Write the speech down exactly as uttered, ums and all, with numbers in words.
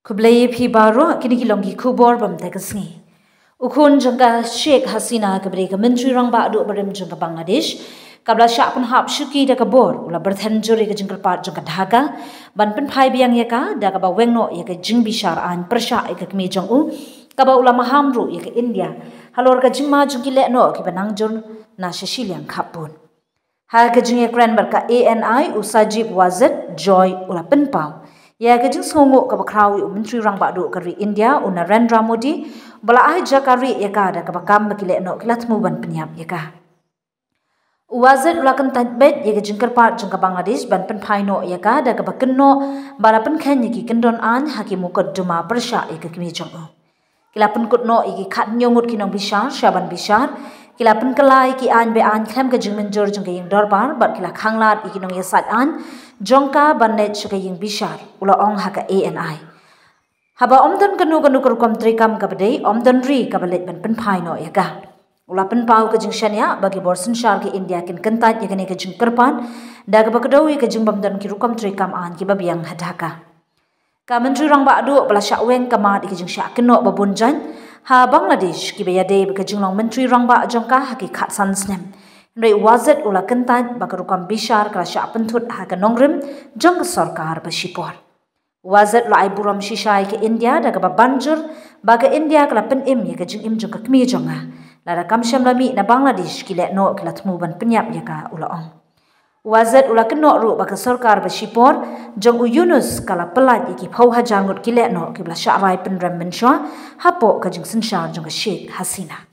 Khublei phi baroh, kine ki long ki khubor ba mynta ka sngi. U khun jong ka Sheikh Hasina kaba dei ka Myntri Rangbah Duh barim jong ka Bangladesh, kaba la shah pynhap shuki da ka bor, u la byrthen jur ïa ka jingkyrpad jong ka Dhaka ban pynphai biang ïa ka, da kaba weng noh ïa ka jingbishar aiñ pyrshah ïa ka kmie jong u, kaba u la maham ruh ïa ka India halor ka jingma jong ki lehnoh kiba nang jur na sha shiliang khappud. Ha ka jingïakren bad ka A N I, u Sajid Wazir Joy u la pynpaw ïa ka jingsngewnguh kaba khraw ïa u Myntri Rangbah Duh ka ri India, u Narendra Modi, ba la ai jaka rieh ïa ka, da kaba kam ba ki lehnoh ki la thmu ban pynïap ïa ka. U Wazir u la kyntait beit ïa ka jingkyrpad jong ka Bangladesh ban pynphai noh ïa ka, da kaba kynnoh ba la pynkheiñ ïa ki kyndon aiñ ha ki mukotduma pyrshah ïa ka kmie jong u. Ki la pynkut noh ïa ki khathynñiew ngut ki nongbishar sha ban bishar. Ki la pynkylla ïa ki aiñ be-aiñ khlem ka jingmynjur jong ka ïing dorbar, bad ki la khanglad ïa ki nongïasaid aiñ jong ka ban leit sha ka ïing bishar, u la ong ha ka A N I. Haba ym don kano kano ka rukom treikam kaba dei, ym don ri kaba leit ban pynphai noh ïa ka. U la pynpaw ka jingshaniah ba ki bor synshar ka India kin kyntait ïa kane ka jingkyrpad, da kaba kdew ïa ka jingbym don ki rukom treikam aiñ kiba biang ha Dhaka. Ka Myntri Rangbah Duh ba la shah weng ka mad ïa ka jingshah kynnoh ba bun jait ha Bangladesh, kiba ïadei bad ka jinglong Myntri Rangbah jong ka ha ki khatsan snem. Hynrei u Wazir u la kyntait ba ka rukom bishar ka la shah pynthut ha ka nongrim jong ka sorkar ba shipor. U Wazir u la ai burom shisha ïa ka India, da kaba ban jur ba ka India ka la pynim ïa ka jingim jong ka kmie jong nga. Lada kam shym la mih na Bangladesh, ki lehnoh ki la thmu ban pynïap ïa ka, u la ong. U Wazir u la kynnoh ruh ba ka sorkar ba shipor jong u Yunus ka la pyllait ïa ki phew hajar ngut ki lehnoh kiba la shah rai pynrem mynshuwa hapoh ka jingsynshar jong ka Sheikh Hasina.